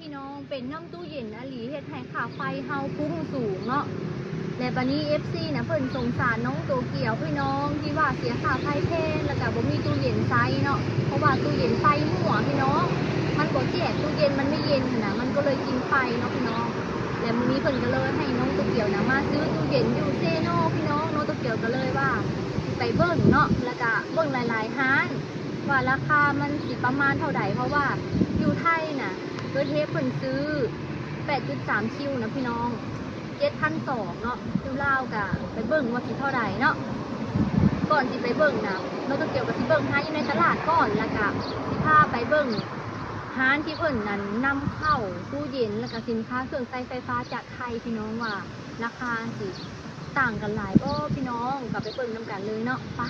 ພີ່ນ້ອງ ເປັນນຳຕູ້ເຢັນອີ່ຫຼີ ເຮັດໃຫ້ຄ່າໄຟເຮົາພຸ້ງສູງເນາະ. ແລະ ບາດນີ້ເອັຟຊີນະ ເພິ່ນສົງສານນ້ອງໂຕກຽວ ພີ່ນ້ອງ ທີ່ວ່າເສຍຄ່າໄຟແພງ ແລ້ວກະບໍ່ມີຕູ້ເຢັນໃຊ້ເນາະ ເພາະວ່າຕູ້ເຢັນໄຟຮົ່ວພີ່ນ້ອງ ມັນບໍ່ແຈກຕູ້ເຢັນ ມັນໄມ່ເຢັນຫັ້ນນະ ມັນກໍເລີຍກິນໄຟເນາະພີ່ນ້ອງ. ແລະ ມື້ນີ້ເພິ່ນກໍເລີຍໃຫ້ນ້ອງໂຕກຽວນະ ມາຊື້ຕູ້ເຢັນຢູ່ເຊໂນພີ່ນ້ອງ. ນ້ອງໂຕກຽວກໍເລີຍວ່າຊິໄປເບິ່ງເນາະ ແລ້ວກະເບິ່ງຫຼາຍໆຮ້ານ ວ່າລາຄາມັນຊິປະມານເທົ່າໃດ ເພາະວ່າຢູ່ໄທນະ ເກີດເຫດເພິ່ນຊື້ແປດຈຸດສາມຄິວນະພີ່ນ້ອງ ເຈັດພັນສອງເນາະ. ຢູ່ລາວກະໄປເບິ່ງວ່າຊິເທົ່າໃດເນາະ. ກ່ອນຊິໄປເບິ່ງນະ ນ້ອງໂຕກຽວກໍຊິເບິ່ງຮ້ານຢູ່ໃນຕະຫຼາດກ່ອນ ແລ້ວກະຊິພາໄປເບິ່ງຮ້ານທີ່ເພິ່ນນັ້ນນຳເຂົ້າຕູ້ເຢັນ ແລ້ວກະສິນຄ້າເຄື່ອງໃຊ້ໄຟຟ້າຈາກໄທພີ່ນ້ອງ ວ່າລາຄາຊິຕ່າງກັນຫຼາຍບໍ່ພີ່ນ້ອງ. ກໍໄປເບິ່ງນຳກັນເລີຍເນາະ ໄປ.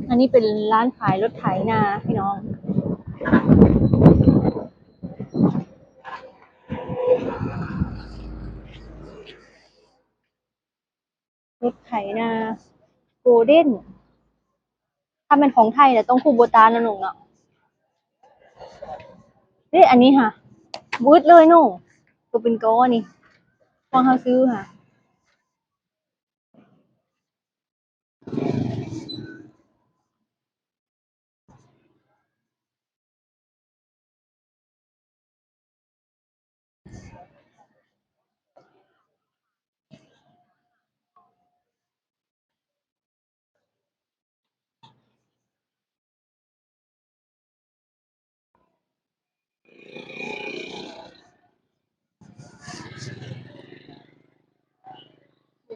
ອັນນີ້ເປັນຮ້ານຂາຍລົດໄຖນາພີ່ນ້ອງ ລົດໄຖນາໂກເດ້ນ. ຖ້າແມ່ນຂອງໄທລະຕ້ອງຄູໂບຕານະໜຸ່ງເນາະ. ເດ້ ອັນນີ້ຫະ ບຶດເລີຍໜຸ່ງ ໂຕເປັນກໍນີ້ ຂອງເຮົາຊື້ຫະ.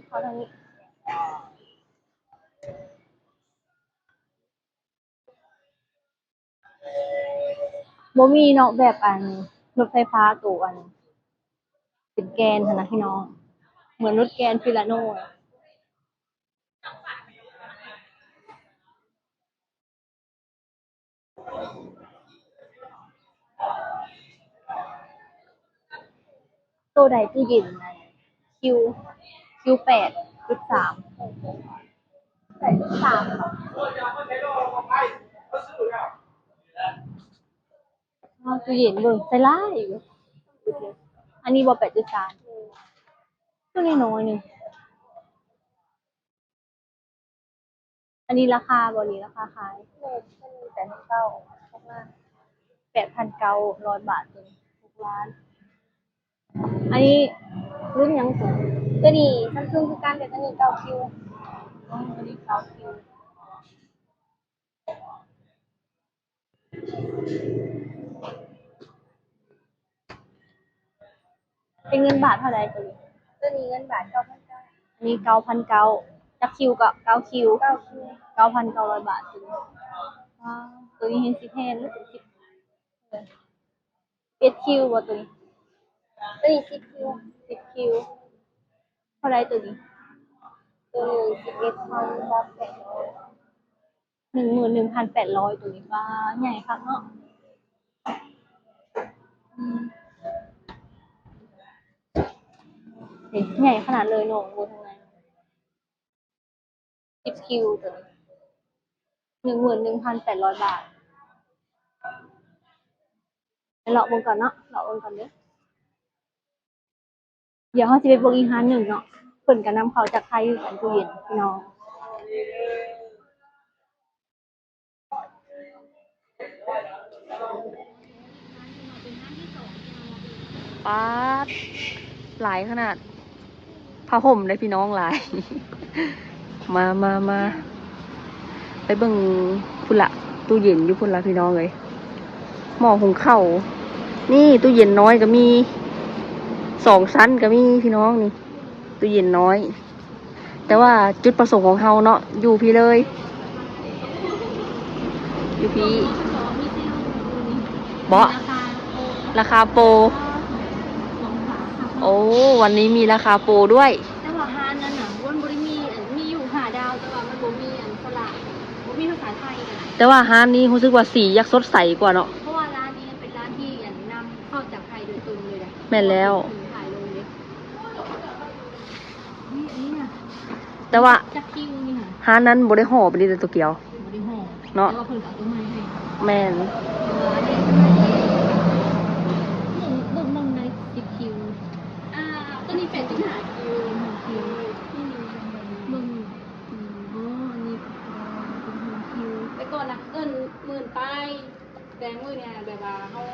ເຂົ້າທາງນີ້. ບໍ່ມີເນາະ ແບບອັນລົດໄຟຟ້າໂຕອັນເປັນແກນຫັ້ນນະພີ່ນ້ອງ ເໝືອນລົດແກນຟີລາໂນ. ໂຕໃດຕູ້ເຢັນ ຄິວ ຄິວແປດຈຸດສາມ ແປດຈຸດສາມ ຕູ້ເຢັນເບິ່ງໃສ່ຫຼາຍຢູ່. ອັນນີ້ບໍ່ ແປດຈຸດສາມ ໂຕນ້ອຍໆ ນີ້. ອັນນີ້ລາຄາບໍ່ນີ້ ລາຄາຂາຍ? ແມ່ນ ເພິ່ນມີແປດພັນເກົ້າ ຫົກລ້ານ ແປດພັນເກົ້າຮ້ອຍບາດ ໂຕນີ້ ຫົກລ້ານ. ອັນນີ້ລຸ້ນຫຍັງໂຕ? ໂຕນີ້ຊຳຊຸງຄືກັນ ແຕ່ໂຕນີ້ເກົ້າຄິວ. ອໍ ໂຕນີ້ເກົ້າຄິວ. ເປັນເງິນບາດເທົ່າໃດໂຕນີ້? ໂຕນີ້ເງິນບາດເກົ້າພັນເກົ້າ. ອັນນີ້ເກົ້າພັນເກົ້າ ຈັກຄິວກໍ ເກົ້າຄິວ ເກົ້າຄິວ ເກົ້າພັນເກົ້າຮ້ອຍບາດໂຕນີ້. ວ້າວ ໂຕນີ້ແຮ່ງຊິແພງເດ້ ເປັນສິບ ເອັດຄິວບໍ່ໂຕນີ້? ໂຕນີ້ສິບຄິວ ສິບຄິວ. ເທົ່າໃດໂຕນີ້? ໂຕນີ້ສິບເອັດພັນແປດຮ້ອຍ. ໜຶ່ງໝື່ນໜຶ່ງພັນແປດຮ້ອຍ ໂຕນີ້ ວ້າ ໃຫຍ່ຄັກເນາະ. ອືມ ເດ້ ໃຫຍ່ຂະໜາດເລີຍເນາະ ເບິ່ງທາງໃນ ສິບຄິວ ໂຕນີ້ ໜຶ່ງໝື່ນໜຶ່ງພັນແປດຮ້ອຍບາດ. ໄປເລາະເບິ່ງກ່ອນເນາະ ເລາະເບິ່ງກ່ອນເດີ. ດຽວເຮົາຊິໄປເບິ່ງອີກຮ້ານໜຶ່ງເນາະ ເພິ່ນກໍນຳເຂົ້າຈາກໄທຄືກັນ ຕູ້ເຢັນພີ່ນ້ອງ. ປາດ ຫຼາຍຂະໜາດ ຜ້າຫົ່ມເດ້ພີ່ນ້ອງ ຫຼາຍ. ມາ ມາ ມາ ໄປເບິ່ງພຸ້ນລະ ຕູ້ເຢັນຢູ່ພຸ້ນລະພີ່ນ້ອງເອີຍ. ໝໍ້ຫຸງເຂົ້າ ນີ້ຕູ້ເຢັນນ້ອຍກໍມີ ສອງຊັ້ນກໍມີພີ່ນ້ອງ ນີ້ຕູ້ເຢັນນ້ອຍ. ແຕ່ວ່າຈຸດປະສົງຂອງເຮົາເນາະ ຢູ່ພີ້ເລີຍ ຢູ່ພີ້ ເບາະ ລາຄາໂປ. ໂອ້ ວັນນີ້ມີລາຄາໂປດ້ວຍ. ແຕ່ວ່າຮ້ານນັ້ນນະ ມັນບໍ່ໄດ້ມີ ອັນ ມີຢູ່ຫ້າດາວ ແຕ່ວ່າມັນບໍ່ມີ ອັນ ສະຫຼາກ ບໍ່ມີພາສາໄທນະ. ແຕ່ວ່າຮ້ານນີ້ຮູ້ສຶກວ່າສີຢາກສົດໃສກວ່າເນາະ ເພາະວ່າຮ້ານນີ້ເປັນຮ້ານທີ່ ອັນ ນຳເຂົ້າຈາກໄທໂດຍຕົງເລີຍນະ. ແມ່ນແລ້ວ ຂາຍລົງເດ້. ແຕ່ວ່າຮ້ານນັ້ນບໍ່ໄດ້ຫໍ່ປານນີ້ເດ້ ໂຕກຽວ ບໍ່ໄດ້ຫໍ່ເນາະ. ແຕ່ວ່າເພິ່ນກໍເອົາຕົວໃໝ່ໃຫ້ ແມ່ນ. ວ່າເຮົາ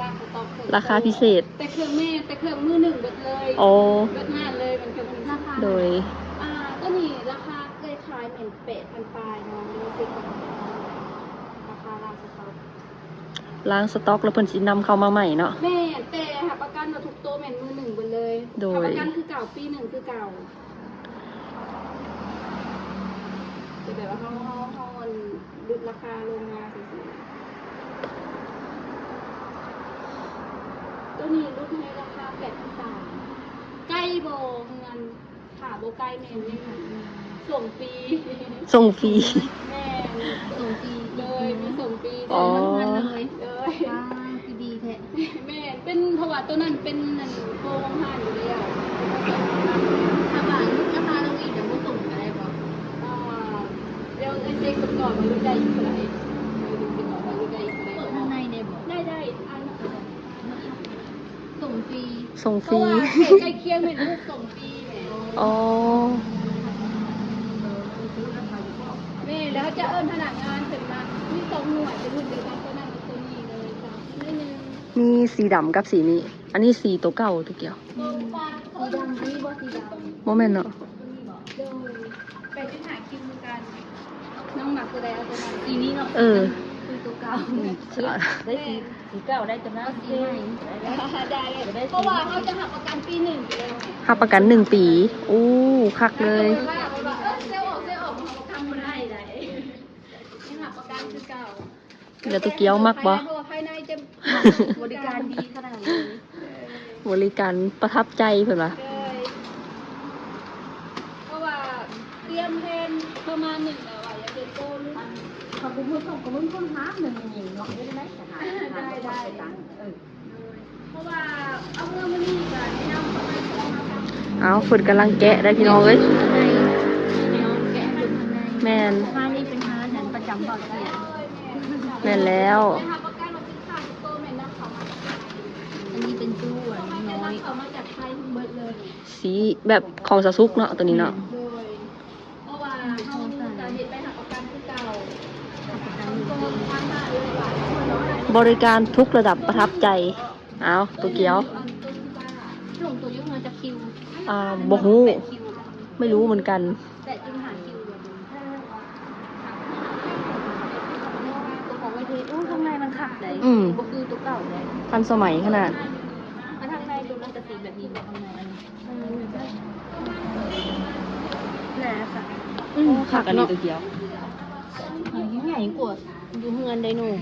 ລ້າງສະຕັອກເຄື່ອງ ລາຄາພິເສດ ແຕ່ເຄື່ອງ ແມ່ນ ແຕ່ເຄື່ອງມືໜຶ່ງເບິດເລີຍ. ໂອ້ ເບິດງານເລີຍ ແມ່ນເຄື່ອງມືໜຶ່ງ. ໂດຍ ອ່າ ຕົວນີ້ລາຄາເອື້ອຍຂາຍແມ່ນແປດພັນປາຍເນາະ ຫຼືວ່າເຈັດພັນປາຍ ລາຄາລ້າງສະຕັອກ ລ້າງສະຕັອກແລ້ວເພິ່ນຊິນຳເຂົ້າມາໃໝ່ເນາະ. ແມ່ນ ແຕ່ຮັບປະກັນວ່າທຸກໂຕແມ່ນມືໜຶ່ງເບິດເລີຍ. ໂດຍ ຮັບປະກັນຄືເກົ່າ ປີໜຶ່ງຄືເກົ່າ. ແຕ່ແບບວ່າເຮົາ ເຮົາ ເຮົາ ອັນ ຫຼຸດລາຄາລົງມາຊື່ໆ. ໂຕນີ້ຫຼຸດໃຫ້ລາຄາແປດພັນສາມ. ໃກ້ບໍ່ເຮືອນ? ຖ້າບໍ່ໃກ້ແມ່ນຍັງສົ່ງຟຣີ. ສົ່ງຟຣີ. ແມ່ນ ສົ່ງຟຣີ. ໂດຍ ມີສົ່ງຟຣີ. ອໍ ໂດຍ ວ້າວ ຄືດີແທ້. ແມ່ນ ເປັນ ເພາະວ່າໂຕນັ້ນເປັນອັນໂປໂຮງຮານຢູ່ແລ້ວ. ຖ້າວ່າຫຼຸດລາຄາລົງອີກ ຈະບໍ່ສົ່ງກະໄດ້ບໍ່? ອ່າ ດຽວເອື້ອຍເຊັກເບິ່ງກ່ອນວ່າຫຼຸດໄດ້ອີກເທົ່າໃດ. ເອີ ເບິ່ງກ່ອນວ່າຫຼຸດໄດ້ອີກເທົ່າໃດ. ເປີດທາງໃນໄດ້ບໍ່? ໄດ້ ໄດ້ ອັນ ສົ່ງຟຣີ. ສົ່ງຟຣີ ເພາະວ່າເຂດໃກ້ຄຽງແມ່ນລູກສົ່ງຟຣີແຫຼະ. ອໍ ແມ່ນ ແລ້ວເຮົາຈະເອີ້ນພະນັກງານຂຶ້ນມາ ມີສອງໜ່ວຍ ເປັນລຸ້ນດຽວກັນ ໂຕນັ້ນກັບໂຕນີ້ເລີຍ. ມີສີດຳກັບສີນີ້. ອັນນີ້ສີໂຕເກົ່າ ໂຕກຽວ. ສີດຳ ອັນນີ້ບໍ່ສີດຳ? ບໍ່ແມ່ນເນາະ. ໂດຍ ແປດຈຸດຫ້າຄິວຄືກັນ. ນ້ອງມັກໂຕໃດເອົາໂຕນັ້ນ. ສີນີ້ເນາະ. ເອີ ຄືໂຕເກົ່າ. ໄດ້ສີ ສີເກົ່າໄດ້ໂຕນັ້ນ. ເອົາສີໃໝ່. ໄດ້ ໄດ້ ເພາະວ່າເຮົາຈະຮັບປະກັນປີໜຶ່ງຢູ່ແລ້ວ. ຮັບປະກັນໜຶ່ງປີ. ໂອ້ ຄັກເລີຍ. ເອີ ເຊວອອກ ເຊວອອກ ຮັບປະກັນບໍ່ໄດ້ໃດ. ຍັງຮັບປະກັນຄືເກົ່າ. ແລ້ວໂຕກຽວມັກບໍ່? ພາຍໃນ ເພາະວ່າພາຍໃນຈະ ບໍລິການດີຂະໜາດເລີຍ. ບໍລິການປະທັບໃຈເພິ່ນວ່າ. ໂດຍ ເພາະວ່າຕຽມແຜນປະມານໜຶ່ງແລ້ວວ່າຢາກເຮັດໂຕລຸ້ນ. ຄັນບໍ່ເບິ່ງກໍເບິ່ງຄົນຫາເງິນຍິງເນາະ. ໄດ້ໄດ້ ໄດ້ ໄດ້ ເອີ. ເອົາ ເພິ່ນກຳລັງແກະໄດ໋ພີ່ນ້ອງເອີຍ. ແມ່ນ ຮ້ານນີ້ເປັນຮ້ານອັນປະຈຳບ່າວສຽງ. ແມ່ນແລ້ວ. ອັນນີ້ເປັນຕູ້ອັນນ້ອຍ ສີແບບຂອງສາວສຸກເນາະ ໂຕນີ້ເນາະ. ເພາະວ່າເຮົາກະເຮັດໃບຮັບປະກັນຄືເກົ່າ. ບໍລິການທຸກລະດັບປະທັບໃຈ. ອ້າວ ໂຕກຽວ ລົງໂຕຢູ່ເຮືອນຈັກຄິວ? ອ່າ ບໍ່ຮູ້ ແປດຄິວ ໄມ່ຮູ້ເໝືອນກັນ. ແປດຈຸດຫ້າຄິວ. ໂຕຂອງໄວເທດ ໂອ້ ທາງໃນມັນຄັກໃດ໋. ອືມ ບໍ່ຄືໂຕເກົ່າໃດ໋. ທັນສະໄໝຂະໜາດ. ທາງໃນໂຕນັ້ນກະຊິແບບນີ້ ທາງໃນອັນນີ້. ໜາຄັກ. ອືມ ໂອ້ ຄັກ ຄັກ ອັນນີ້ ເນາະ ໂຕກຽວ. ໃຫຍ່ກວ່າຢູ່ເຮືອນໄດໂນ. ອື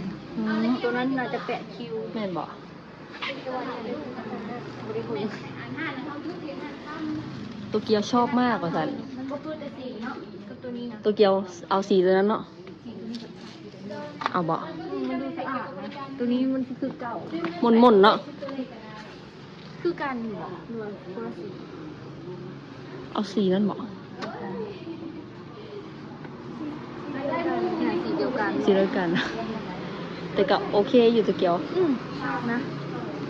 ມ ໂຕນັ້ນໜ້າຈະແປດຄິວ. ແມ່ນບໍ່? ໂຕກຽວຊອບມາກວ່າຊັ້ນ. ມັນບໍ່ຄືແຕ່ສີເນາະ ກັບໂຕນີ້ນະ. ໂຕກຽວເອົາສີໂຕນັ້ນເນາະ. ເອົາບໍ່? ອືມ ມັນດູສະອາດນະ. ໂຕນີ້ມັນຄືເກົ່າ ມົນໆເນາະ. ຄືກັນບໍ່ ຫຼືວ່າຄົນລະສີ? ເອົາສີນັ້ນບໍ່? ສີດຽວກັນ ສີດຽວກັນ ແຕ່ກໍໂອເຄຢູ່ໂຕກຽວ. ອືມ ນະ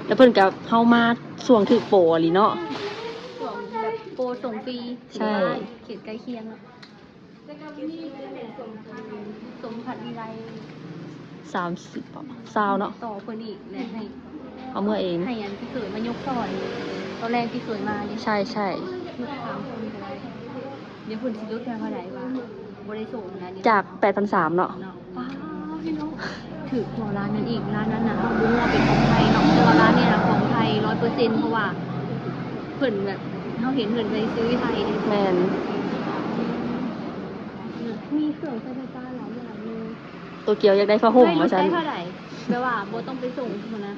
ແລ້ວເພິ່ນກໍ ເຮົາມາຊ່ວງຖືກໂປອີ່ຫຼີເນາະ. ອືມ ຊ່ວງແບບໂປສົ່ງຟຣີ. ໃຊ່ ເຂດໃກ້ຄຽງເນາະ. ສົມພັດວິໄລ ສາມສິບ ຊາວເນາະ. ຕໍ່ເພິ່ນອີກ ແລະ ໃຫ້ ເອົາເມືອເອງ ໃຫ້ອັນພີ່ເຂີຍມາຍົກຊ່ອຍ. ຕອນແລກພີ່ເຂີຍມາເດ້. ໃຊ່ໆ ຍົກສາມຄົນກໍໄດ້. ດຽວເພິ່ນຊິຫຼຸດໃຫ້ເທົ່າໃດວະ? ບໍ່ໄດ້ສົ່ງນະ ຈາກແປດພັນສາມເນາະ. ເນາະ ປ້າ ພີ່ນ້ອງ ຖືກກວ່າຮ້ານນັ້ນອີກ. ຮ້ານນັ້ນນະ ເຮົາບໍ່ຮູ້ວ່າເປັນຂອງໃຜເນາະ ແຕ່ວ່າຮ້ານນີ້ນະຂອງໄທຮ້ອຍເປີເຊັນ ເພາະວ່າເພິ່ນແບບ ເຮົາເຫັນເພິ່ນໄປຊື້ຢູ່ໄທເດ້. ແມ່ນ ມີເຄື່ອງໃຊ້ໄຟຟ້າຫຼາຍຢ່າງເລີຍ. ໂຕກຽວຢາກໄດ້ຜ້າຫົ່ມວ່າຊັ້ນ. ເທົ່າໃດ? ແບບວ່າບໍ່ຕ້ອງໄປສົ່ງພຸ້ນນະ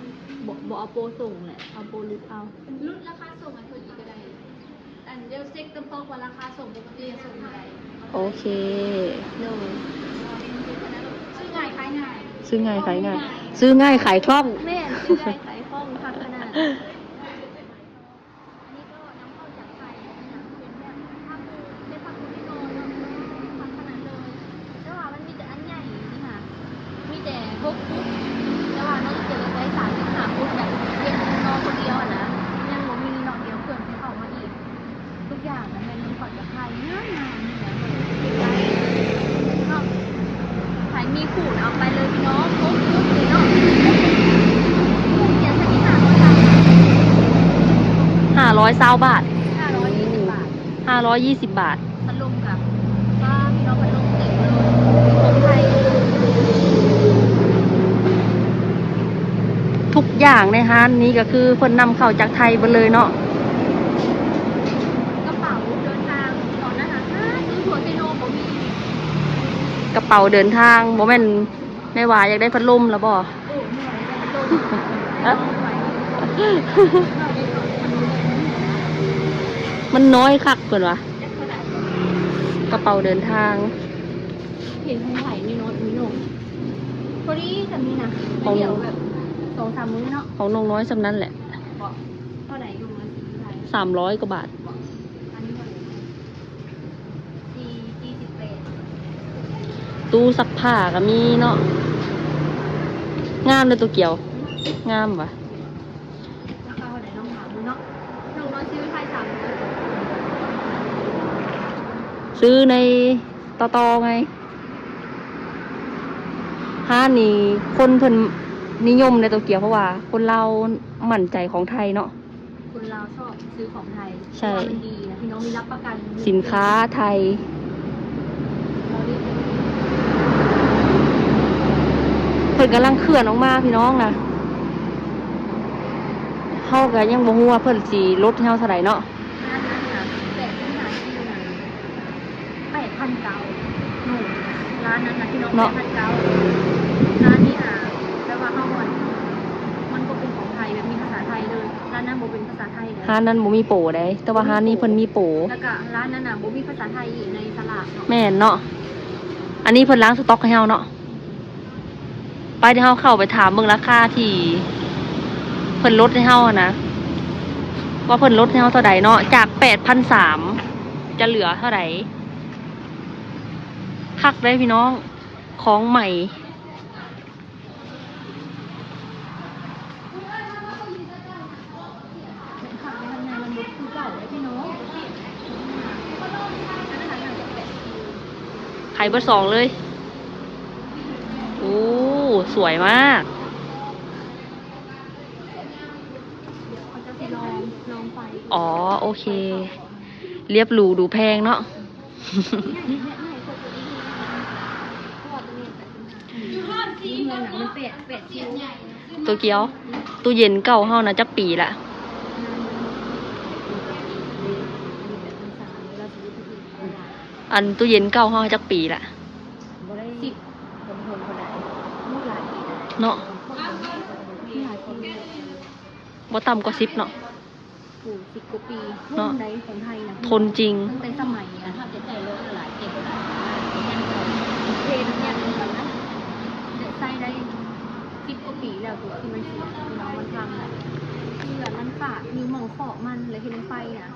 ບໍ່ ບໍ່ເອົາໂປສົ່ງແຫຼະ ເອົາໂປຫຼຸດເອົາ. ຫຼຸດລາຄາສົ່ງໃຫ້ເພິ່ນອີກກໍໄດ້. ອັນດຽວເຊັກຕຳປອກວ່າລາຄາສົ່ງປົກກະຕິສົ່ງເທົ່າໃດ. ໂອເຄ ໂດຍ. ຊື້ງ່າຍຂາຍງ່າຍ ຊື້ງ່າຍຂາຍງ່າຍ ຊື້ງ່າຍຂາຍຄ່ອງ. ແມ່ນ ຊື້ງ່າຍຂາຍຄ່ອງ ຄັກຂະໜາດ. ອັນນີ້ກໍນຳເຂົ້າຈາກໄທ ເປັນແບບຜ້າປູ ເປັນຜ້າປູທີ່ນອນເນາະ ຄັກຂະໜາດເລີຍ. ແຕ່ວ່າມັນມີແຕ່ອັນໃຫຍ່ນີ້ຫາ ມີແຕ່ຫົກຟຸດ ແຕ່ວ່ານ້ອງເຈກໃຊ້ສາມສິບຫ້າຟຸດ ແບບເປັນນອນຄົນດຽວຫັ້ນນະ ຍັງບໍ່ມີເນາະ. ດຽວເພື່ອນຊິເຂົ້າມາອີກ. ທຸກຢ່າງນະແມ່ນນ້ອງຂວັນກັບໄພງາມໆ ນີ້ນະ ເບິ່ງໃກ້ໆເນາະ. ໃຜມີຄູ່ນະເອົາໄປເລີຍພີ່ນ້ອງ ຄົບຊຸດເລີຍເນາະ. ຮ້ອຍຊາວບາດ ຫ້າຮ້ອຍຊາວບາດ ຫ້າຮ້ອຍຊາວບາດ. ພັດລົມກະ ປ້າ ພີ່ນ້ອງ ພັດລົມເຕັມເລີຍ ຂອງໄທ. ທຸກຢ່າງໃນຮ້ານນີ້ກໍຄືເພິ່ນນຳເຂົ້າຈາກໄທເບິດເລີຍເນາະ. ກະເປົາເດີນທາງ ຕອນນັ້ນນະ ຫາຊື້ທົ່ວເຊໂນບໍ່ມີ. ກະເປົາເດີນທາງ ບໍ່ແມ່ນແມ່ຫວາຢາກໄດ້ພັດລົມລະບໍ? ມັນນ້ອຍຄັກເພິ່ນວ່າ ກະເປົາເດີນທາງ. ເຫັນຂອງໃຜນີ້ເນາະ ມີນ້ອງ ພໍດີສ່ຳນີ້ນະ ຂອງ ໄປທ່ຽວແບບສອງສາມມື້ເນາະ ຂອງນ້ອງນ້ອຍສ່ຳນັ້ນແຫຼະ. ເທາະໃດ ນ້ອງນ້ອຍຊື້ໃຫ້ ສາມຮ້ອຍກວ່າບາດ. ອັນນີ້ເທົ່າໃດ? ສີ່ ສີ່ສິບແປດ. ຕູ້ຊັກຜ້າກໍມີເນາະ ງາມເດ້ໂຕກຽວ ງາມຫວາ. ລາຄາເທົ່າໃດ ລອງຖາມເບິ່ງເນາະ ນ້ອງນ້ອຍຊື້ໃຫ້ສາມຮ້ອຍ ຊື້ໃນ ຕໍ່ໆ ໄງ. ຮ້ານນີ້ຄົນເພິ່ນນິຍົມໃນໂຕກຽວ ເພາະວ່າຄົນລາວໝັ້ນໃຈຂອງໄທເນາະ ຄົນລາວຊອບຊື້ຂອງໄທ. ໃຊ່ ເພາະວ່າມັນດີນະ ພີ່ນ້ອງ ມີຮັບປະກັນສິນຄ້າໄທ. ເພິ່ນກຳລັງເຄື່ອນອອກມາພີ່ນ້ອງນະ ເຮົາກໍຍັງບໍ່ຮູ້ວ່າເພິ່ນຊິລົດໃຫ້ເຮົາເທົ່າໃດເນາະ. ຮ້ານນັ້ນນະ ແປດພັນຫ້າຮ້ອຍ ແປດພັນເກົ້າ ໂນ ຮ້ານນັ້ນນະພີ່ນ້ອງ ເນາະ ແປດພັນເກົ້າ. ຮ້ານນີ້ນະ ແບບວ່າເຮົາ ມັນບໍ່ເປັນຂອງໄທ ແບບມີພາສາໄທເລີຍ. ຮ້ານນັ້ນບໍ່ເປັນພາສາໄທເລີຍ ຮ້ານນັ້ນບໍ່ມີໂປໃດ ແຕ່ວ່າຮ້ານນີ້ເພິ່ນມີໂປ ແລ້ວກະຮ້ານນັ້ນນະບໍ່ມີພາສາໄທອີກໃນສະຫຼາກເນາະ. ແມ່ນເນາະ ອັນນີ້ເພິ່ນລ້າງສະຕັອກໃຫ້ເຮົາເນາະ. ໄປ ດຽວເຮົາເຂົ້າໄປຖາມເບິ່ງລາຄາທີ່ເພິ່ນລົດໃຫ້ເຮົາຫັ້ນນະ ວ່າເພິ່ນລົດໃຫ້ເຮົາເທົ່າໃດເນາະ ຈາກແປດພັນສາມ ຈະເຫຼືອເທົ່າໃດ. ຄັກເດ້ພີ່ນ້ອງ ຂອງໃໝ່. ຂາຍເບິດສອງເລີຍ. ໂອ້ ສວຍມາກ. ອໍ ໂອເຄ ລຽບຫຼູດູແພງເນາະ. ໂຕກຽວ ຕູ້ເຢັນເກົ່າເຮົານະຈັກປີລະ? ອັນຕູ້ເຢັນເກົ່າເຮົາຈັກປີລະ? ສິບ ເນາະ ບໍ່ຕ່ຳກວ່າສິບເນາະ. ໂອ້ ສິບກວ່າປີ ເນາະ ທົນໃດຂອງໄທນະ ທົນຈິງ ຕັ້ງແຕ່ສະໄໝ ອັນ ເຮັດໄດ້ຫຼາຍເຈັບ ເຮັດຫຍັງກໍ ເຮັດຫຍັງກໍນະ ແຕ່ໃຊ້ໄດ້ສິບກວ່າປີແລ້ວ ຕົວທີ່ມັນເສຍ ທີ່ວ່າມັນພັງນະ ເຫຼືອມັນຂາດ ມີໝ່ອງເຄາະມັນ ແລ້ວເຮັດໃຫ້ໄຟນະ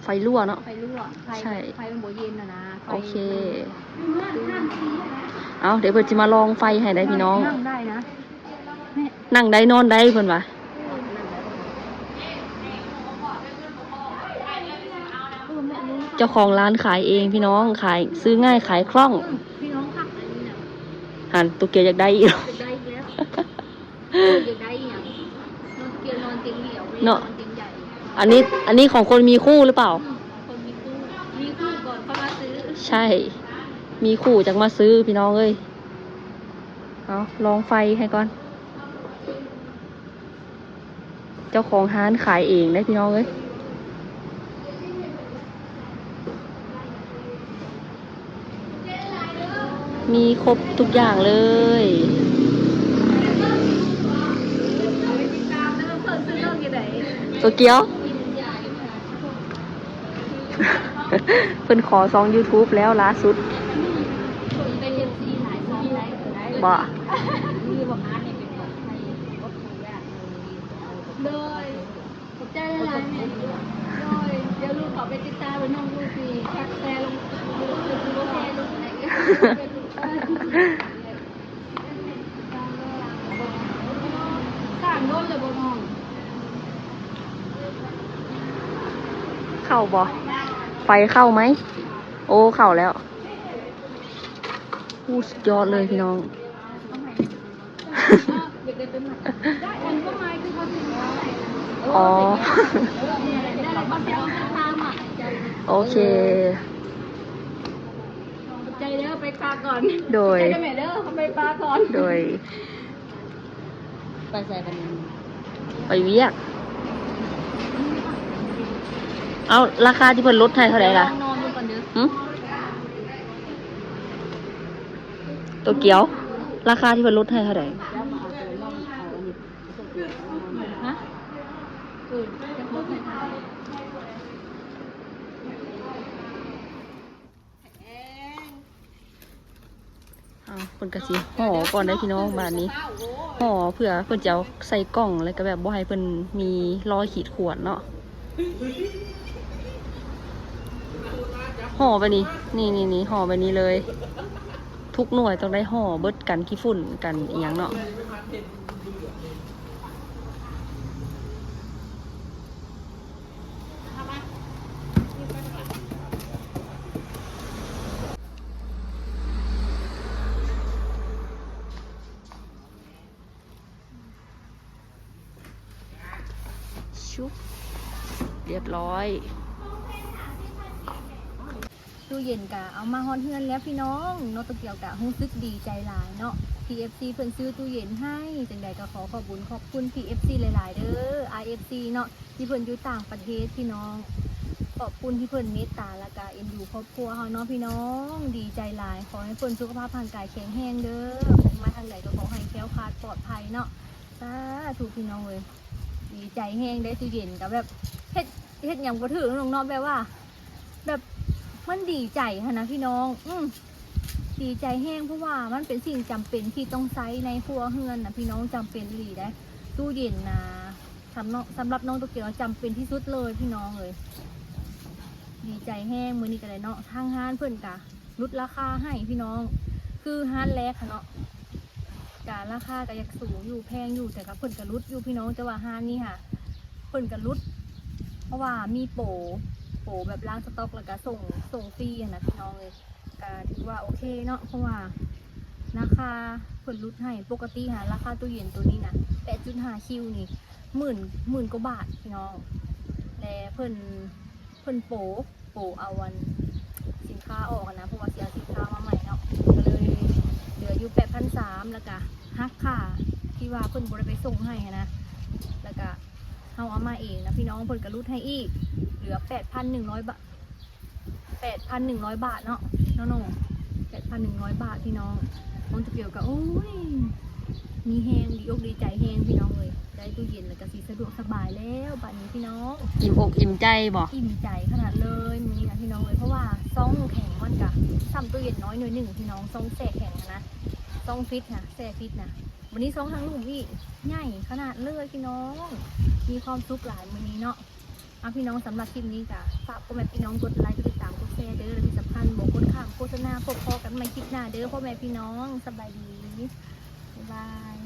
ໄຟຮົ່ວເນາະ ໄຟຮົ່ວ ໄຟ ໃຊ່ ໄຟມັນບໍ່ເຢັນນະນະ ໄຟ ໂອເຄ ເອົາ ດຽວເພິ່ນຊິມາລອງໄຟໃຫ້ໄດ໋ພີ່ນ້ອງ ນັ່ງໄດ້ນະ ນັ່ງໄດ້ນອນໄດ້ເພິ່ນວ່າ. ເຈົ້າຂອງຮ້ານຂາຍເອງພີ່ນ້ອງ ຂາຍ ຊື້ງ່າຍຂາຍຄ່ອງ ພີ່ນ້ອງ ຄັກອັນນີ້ນະ ຫັ້ນ ໂຕກຽວຢາກໄດ້ອີກ ຢາກໄດ້ອີກແລ້ວ ຢາກໄດ້ອີ່ຫຍັງ ນ້ອງກຽວນອນຕຽງດຽວ ເນາະ ນອນຕຽງໃຫຍ່ ອັນນີ້ ອັນນີ້ຂອງຄົນມີຄູ່ຫຼືເປົ່າ? ອືມ ຂອງຄົນມີຄູ່ ມີຄູ່ກ່ອນຄ່ອຍມາຊື້ ໃຊ່ ມີຄູ່ຈັ່ງມາຊື້ພີ່ນ້ອງເອີຍ. ເອົາ ລອງໄຟໃຫ້ກ່ອນ ເຈົ້າຂອງຮ້ານຂາຍເອງເດ້ພີ່ນ້ອງເອີຍ. ມີຄົບທຸກຢ່າງເລີຍ. ໂຕກຽວ ເພິ່ນຂໍຊ່ອງຢູທູບແລ້ວລ່າສຸດ. ເປັນເອັຟຊີຫຼາຍຊ່ອງໄດ້ກໍໄດ້ ບໍ່? ໂດຍ ຂອບໃຈຫຼາຍໆແມ່. ໂດຍ ດຽວລູກເຂົ້າໄປຕິດຕາມ ແລ້ວນ້ອງລູກຊິແຄປແຊລົງ ແຊລົງ ສ້າງດົນແລ້ວບໍ່ນ້ອງ? ເຂົ້າບໍ່? ໄຟເຂົ້າໄໝ? ໂອ້ ເຂົ້າແລ້ວ. ໂອ້ ສຸດຍອດເລີຍພີ່ນ້ອງ. ອໍ ເປັນຫຍັງ? ເອີ ເປັນຫຍັງ? ໂອເຄ ຂອບໃຈເດີ ໄປປາກ່ອນ ໂດຍ ຂອບໃຈເດີແມ່ເດີ ໄປປາກ່ອນ ໂດຍ ໄປໃສບັດນີ້? ໄປວຽກ. ເອົ້າ ລາຄາທີ່ເພິ່ນລົດໃຫ້ເທົ່າໃດລະ? ນອນຢູ່ກ່ອນເດີ ຫຶ? ໂຕກຽວ ລາຄາທີ່ເພິ່ນລົດໃຫ້ເທົ່າໃດ? ຮະ? ເອີ ຈະລົດໃຫ້ເທົ່າໃດ? ເອົາ ເພິ່ນກະຊິຫໍ່ກ່ອນເດ້ພີ່ນ້ອງ ບາດນີ້ຫໍ່ເພື່ອເພິ່ນຈະເອົາໃສ່ກ່ອງ ແລ້ວກະແບບບໍ່ໃຫ້ເພິ່ນມີລອຍຂີດຂວາດເນາະ ຫໍ່ແບບນີ້ ນີ້ໆໆ ຫໍ່ແບບນີ້ເລີຍ ທຸກໜ່ວຍຕ້ອງໄດ້ຫໍ່ເບິດ ກັນຂີ້ຝຸ່ນ ກັນອີ່ຫຍັງເນາະ. ຊຸບ ຮຽບຮ້ອຍ. ຕູ້ເຢັນກະເອົາມາຮອດເຮືອນແລ້ວພີ່ນ້ອງ ນ້ອງໂຕກຽວກະຮູ້ສຶກດີໃຈຫຼາຍເນາະ ທີ່ເອັຟຊີເພິ່ນຊື້ຕູ້ເຢັນໃຫ້ ຈັ່ງໃດກະຂໍຂອບບຸນຂອບຄຸນທີ່ເອັຟຊີຫຼາຍໆເດີ ອາຍເອັຟຊີເນາະ ທີ່ເພິ່ນຢູ່ຕ່າງປະເທດພີ່ນ້ອງ ຂອບຄຸນທີ່ເພິ່ນເມດຕາ ແລ້ວກະເອັນດູຄອບຄົວເຮົາເນາະພີ່ນ້ອງ ດີໃຈຫຼາຍ ຂໍໃຫ້ເພິ່ນສຸຂະພາບຮ່າງກາຍແຂງແຮງເດີ ມາທາງໃດກະຂໍໃຫ້ແຄ້ວຄາດປອດໄພເນາະ ສາທຸພີ່ນ້ອງເອີຍ ດີໃຈແຮງໄດ້ຕູ້ເຢັນ ກະແບບເຮັດ ເຮັດຫຍັງບໍ່ຖືກນ້ອງເນາະ ແບບວ່າ ແບບມັນດີໃຈຫັ້ນນະພີ່ນ້ອງ ອື ດີໃຈແຮງ ເພາະວ່າມັນເປັນສິ່ງຈຳເປັນທີ່ຕ້ອງໃຊ້ໃນຄົວເຮືອນນະພີ່ນ້ອງ ຈຳເປັນອີ່ຫຼີໃດ ຕູ້ເຢັນນະ ສຳ ສຳລັບນ້ອງໂຕກຽວຈຳເປັນທີ່ສຸດເລີຍພີ່ນ້ອງເອີຍ ດີໃຈແຮງ ມື້ນີ້ກະໄດ້ເນາະ ທາງຮ້ານເພິ່ນກະຫຼຸດລາຄາໃຫ້ພີ່ນ້ອງ ຄືຮ້ານແລກຫັ້ນເນາະ ກະລາຄາກະຢາກສູງຢູ່ ແພງຢູ່ ແຕ່ກະເພິ່ນກະຫຼຸດຢູ່ພີ່ນ້ອງ ແຕ່ວ່າຮ້ານນີ້ຫາ ເພິ່ນກະຫຼຸດ ເພາະວ່າມີໂປ ໂປແບບລ້າງສະຕັອກ ແລ້ວກະສົ່ງ ສົ່ງຟຣີຫັ້ນນະພີ່ນ້ອງເອີຍ ກະຖືວ່າໂອເຄເນາະ ເພາະວ່າລາຄາເພິ່ນຫຼຸດໃຫ້ ປົກກະຕິຫາລາຄາຕູ້ເຢັນໂຕນີ້ນະ ແປດຈຸດຫ້າຄິວນີ້ ໝື່ນ ໝື່ນກວ່າບາດພີ່ນ້ອງ ແລະເພິ່ນ ເພິ່ນໂປ ໂປເອົາອັນສິນຄ້າອອກຫັ້ນນະ ເພາະວ່າຊິເອົາສິນຄ້າມາໃໝ່ເນາະ ກະເລີຍເຫຼືອຢູ່ແປດພັນສາມ ແລ້ວກະຫັກຄ່າທີ່ວ່າເພິ່ນບໍ່ໄດ້ໄປສົ່ງໃຫ້ຫັ້ນນະ ແລ້ວກະເຮົາເອົາມາເອງນະພີ່ນ້ອງ ເພິ່ນກະຫຼຸດໃຫ້ອີກ ເຫຼືອແປດພັນໜຶ່ງຮ້ອຍບາດ ແປດພັນໜຶ່ງຮ້ອຍບາດເນາະ ນ້ອງໆ ແປດພັນໜຶ່ງຮ້ອຍບາດພີ່ນ້ອງ ນ້ອງໂຕກຽວກະ ໂອ້ຍ ມີແຮງ ດີອົກດີໃຈແຮງພີ່ນ້ອງເອີຍ ໄດ້ຕູ້ເຢັນແລ້ວກະຊິສະດວກສະບາຍແລ້ວບາດນີ້ພີ່ນ້ອງ ອີ່ມອົກອີ່ມໃຈບໍ່? ອີ່ມໃຈຂະໜາດເລີຍມື້ນີ້ນະພີ່ນ້ອງເອີຍ ເພາະວ່າຊ່ອງແຂງມັນກະສ່ຳຕູ້ເຢັນນ້ອຍໜ້ອຍໜຶ່ງພີ່ນ້ອງ ຊ່ອງແຊ່ແຂງຫັ້ນນະ ຊ່ອງຟຣີດຫັ້ນນະ ແຊ່ຟຣີດຫັ້ນນະ ບາດນີ້ຊ່ອງທາງລຸ່ມອີກ ໃຫຍ່ຂະໜາດເລີຍພີ່ນ້ອງ ມີຄວາມສຸກຫຼາຍມື້ນີ້ເນາະ. ອ່າ ພີ່ນ້ອງ ສຳລັບຄລິບນີ້ກະຝາກພໍ່ແມ່ພີ່ນ້ອງກົດໄລ ກົດຕິດຕາມ ກົດແຊເດີ ແລະທີ່ສຳຄັນບໍ່ກົດຂ້າມໂຄສະນາ. ພົບພໍ້ກັນໃໝ່ຄລິບໜ້າເດີພໍ່ແມ່ພີ່ນ້ອງ ສະບາຍດີ ບາຍບາຍ.